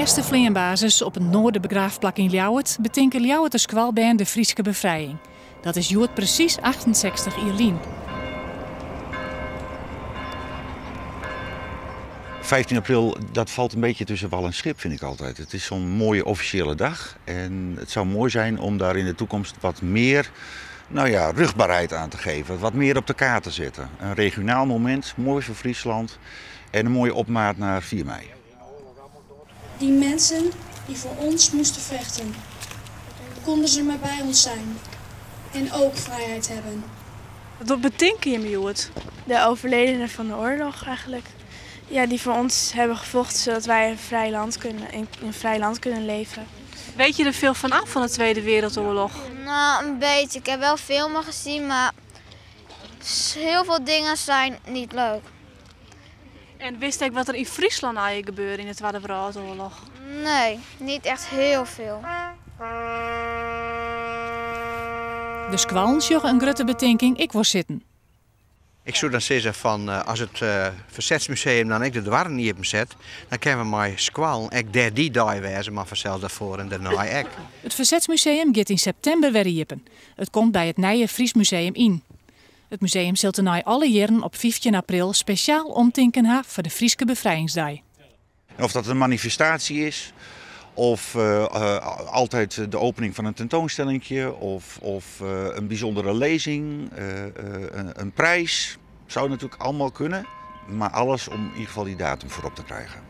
lêste fleanbasis op it Noarderbegraafplak yn Ljouwert betinke Ljouwerter skoalbern de Fryske befrijing. Dat is hjoed presys 68 jier lyn. 15 april, dat valt een beetje tussen wal en schip, vind ik altijd. Het is zo'n mooie officiële dag. En het zou mooi zijn om daar in de toekomst wat meer nou ja, rugbaarheid aan te geven. Wat meer op de kaart te zetten. Een regionaal moment, mooi voor Friesland. En een mooie opmaat naar 4 mei. Die mensen die voor ons moesten vechten, konden ze maar bij ons zijn en ook vrijheid hebben. Wat betinke jim hjoed? De overledenen van de oorlog eigenlijk. Ja, die voor ons hebben gevochten zodat wij een vrij land kunnen, in een vrij land kunnen leven. Weet je er veel van af van de Tweede Wereldoorlog? Nou, een beetje. Ik heb wel filmen gezien, maar heel veel dingen zijn niet leuk. En wist ik wat er in Friesland eigenlijk gebeurde in de Tweede Wereldoorlog? Nee, niet echt heel veel. De skoallen sjogge in grutte betinking ek wol sitten. Ik soe dan sizze fan eh, as it eh, Fersetsmuseum dan ek de doarren iepen set, dan kinne we mei skoallen ek dêr dy dei wêze, mar fansels dêrfoar en dêrnei ek. It Fersetsmuseum giet yn septimber wer iepen. It komt by it nije Fries Museum yn. It museum sil tenei alle jierren op 15 april spesjaal omtinken ha foar de Fryske Befrijingsdei. En of dat een manifestatie is, of altijd de opening van een tentoonstellingje, of een bijzondere lezing, een prijs. Zou natuurlijk allemaal kunnen, maar alles om in ieder geval die datum voorop te krijgen.